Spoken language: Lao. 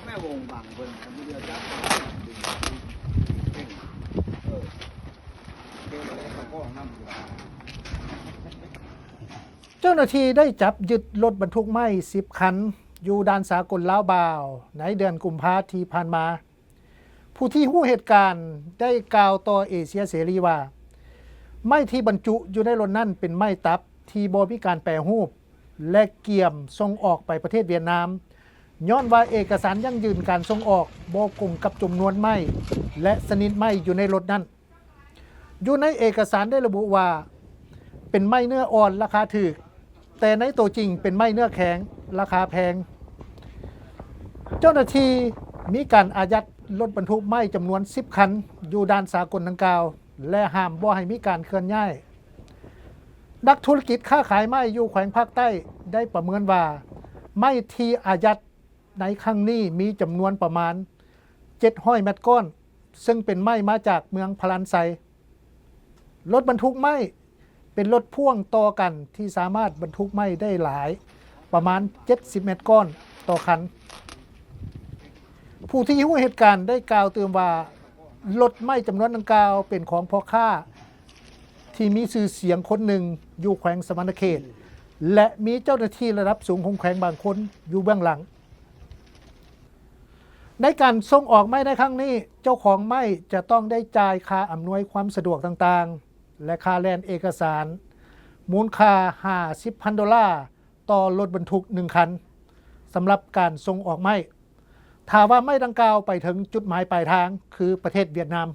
ແມ່ວົງບັງເພິ່ນ ເຂົາບໍ່ເດືອຈັກ ເອີ ເຈົ້າໜ້າທີ່ໄດ້ຈັບຍຶດລົດບັນທຸກໄມ້ສິບຄັນ ຢູ່ດ່ານສາກົນລາວບາວ ໃນເດືອນກຸມພາທີ່ຜ່ານມາ. ຜູ້ທີ່ຮູ້ເຫດການໄດ້ກ່າວຕໍ່ເອເຊຍເສລີວ່າ ໄມ້ທີ່ບັນຈຸຢູ່ໃນລົດນັ້ນເປັນໄມ້ຕັບທີ່ບໍ່ມີການແປຮູບ ແລະ ກຽມສົ່ງອອກໄປປະເທດຫວຽດນາມ ຍ້ອນວ່າເອກະສານຢັ້ງຢືນການສົ່ງອອກບໍ່ກົງກັບຈຳນວນໄມ້ ແລະ ຊະນິດໄມ້ຢູ່ໃນລົດນັ້ນ. ຢູ່ໃນເອກະສານໄດ້ລະບຸວ່າ ເປັນໄມ້ເນື້ອອ່ອນລາຄາຖືກ, ແຕ່ໃນໂຕຈິງເປັນໄມ້ເນື້ອແຂງ ລາຄາແພງ. ເຈົ້າໜ້າທີ່ມີການອາຍັດລົດບັນທຸກໄມ້ຈຳນວນສິບຄັນ ຢູ່ດ່ານສາກົນດັ່ງກ່າວ ແລະ ຫ້າມບໍ່ໃຫ້ມີການເຄື່ອນຍ້າຍ. ນັກທຸລະກິດຄ້າຂາຍໄມ້ຢູ່ແຂວງພາກໃຕ້ໄດ້ປະເມີນວ່າ ໄມ້ທີ່ອາຍັດໃນຄັ້ງນີ້ມີຈຳນວນປະມານເຈັດຮ້ອຍແມັດກ້ອນ, ເຊິ່ງເປັນໄມ້ມາຈາກເມືອງພະລານໄຊ. ລົດບັນທຸກໄມ້ເປັນລົດພ່ວງຕໍ່ກັນທີ່ສາມາດບັນທຸກໄມ້ໄດ້ຫຼາຍປະມານເຈັດສິບແມັດກ້ອນຕໍ່ຄັນ. ຜູ້ທີ່ຮູ້ເຫດການໄດ້ກ່າວຕື່ມວ່າ ລົດໄມ້ຈຳນວນດັ່ງກ່າວເປັນຂອງພໍ່ຄ້າທີ່ມີຊື່ສຽງຄົນໜຶ່ງຢູ່ແຂວງສະຫວັນນະເຂດ ແລະ ມີເຈົ້າໜ້າທີ່ລະດັບສູງຂອງແຂວງບາງຄົນຢູ່ເບື້ອງຫຼັງ. ໃນການສົ່ງອອກໄມ້ໃນຄັ້ງນີ້, ເຈົ້າຂອງໄມ້ຈະຕ້ອງໄດ້ຈ່າຍຄ່າອຳນວຍຄວາມສະດວກຕ່າງໆ ແລະ ຄ່າແລ່ນເອກະສານ ມູນຄ່າຫ້າສິບພັນໂດລາຕໍ່ລົດບັນທຸກໜຶ່ງຄັນ ສຳລັບການສົ່ງອອກໄມ້ ຖ້າວ່າໄມ້ດັ່ງກ່າວໄປເຖິງຈຸດໝາຍປາຍທາງ ຄືປະເທດຫວຽດນາມ.